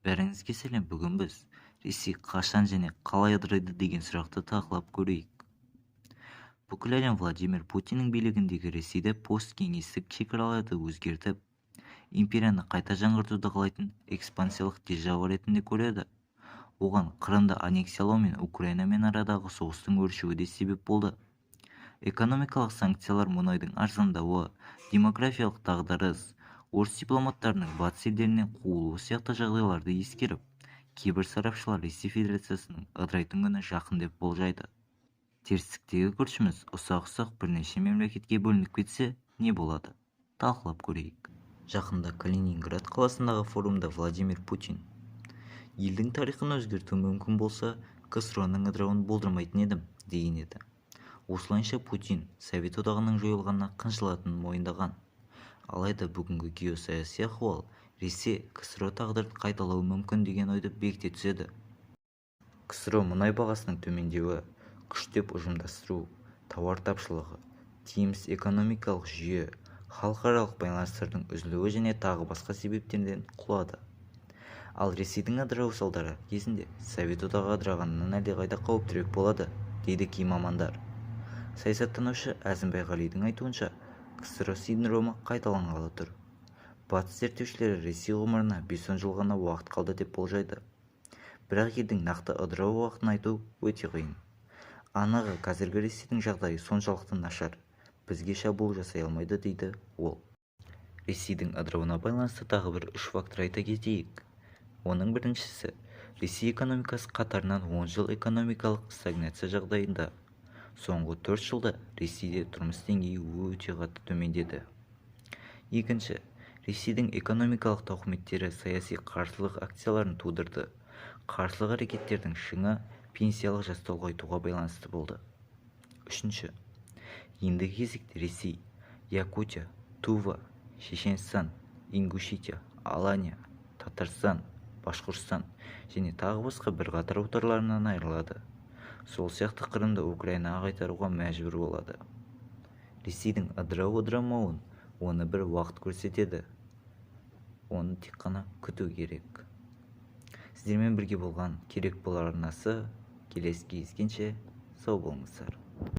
Бәріңізге сәлем. Бүгін біз Ресей қашан және қалай ыдырайды деген сұрақты талқылап көрейік. Бүкіл әлем Владимир Путиннің билігіндегі Ресейді посткеңестік шекараларды өзгертіп, империяны қайта жаңғыртуды қалайтын экспансиялық держава ретінде көреді. Оған Қырымды аннексиялау мен Украинамен арадағы соғыстың өршуі де себеп болды. Экономикалық санкциялар, мұнайдың арзандауы, демографиялық дағдарыс, орыс дипломаттарының батыс елдерінен қуылуы сияқты жағдайларды ескеріп, кейбір сарапшылар Ресей Федерациясының ыдырайтын күні жақын деп болжайды. Терістіктегі көршіміз ұсақ-ұсақ бірнеше мемлекетке бөлініп кетсе, не болады? Талқылап көрейік. Жақында Калининград қаласындағы форумда Владимир Путин: «Елдің тарихын өзгерту мүмкін болса, КСРО-ның ыдырауын болдырмайтын едім», – деген еді. Осылайша Путин Совет Одағының жойылғанына қынжылатынын мойындаған. Алайда бүгінгі геосаяси ахуал Ресей КСРО тағдырын қайталауы мүмкін деген ойды бекіте түседі. КСРО мұнай бағасының төмендеуі, күштеп ұжымдастыру, тауар тапшылығы, тиімсіз экономикалық жүйе, халықаралық байланыстардың үзілуі және тағы басқа себептерден құлады. Ал Ресейдің ыдырау салдары кезінде Совет Одағы ыдырағанынан әлдеқайда қауіптірек болады, дейді кей мамандар. Саясаттанушы Әзім Байғалидің айтуынша, КСРО синдромы қайталанғалы тұр. Батыс зерттеушілері Ресей ғұмырына 5-10 жыл ғана уақыт қалды деп болжайды. Бірақ елдің нақты ыдырау уақытын айту өте қиын. Анығы, қазіргі Ресейдің жағдайы соншалықты нашар, бізге шабуыл жасай алмайды, дейді ол. Ресейдің ыдырауына байланысты тағы бір үш фактор айта кетейік. Оның біріншісі: Ресей экономикасы қатарынан 10 жыл экономикалық стагнация жағдайында. Соңғы 4 жылда Ресейде тұрмыс деңгейі өте қатты төмендеді. Екінші: Ресейдің экономикалық тауқыметтері саяси қарсылық акцияларын тудырды. Қарсылық әрекеттердің шыңы пенсиялық жасты ұлғайтуға байланысты болды. Үшінші: ендігі кезекте Ресей Якутия, Тува, Шешенстан, Ингушетия, Алания, Татарстан, Башқұртстан және тағы басқа бірқатар отарларынан айырылады. Сол сияқты Қырымды Украинаға қайтаруға мәжбүр болады. Ресейдің ыдырау-ыдырамауын оны бір уақыт көрсетеді. Оны тек қана күту керек. Сіздермен бірге болған Керек болар арнасы. Келесі кездескенше сау болыңыздар.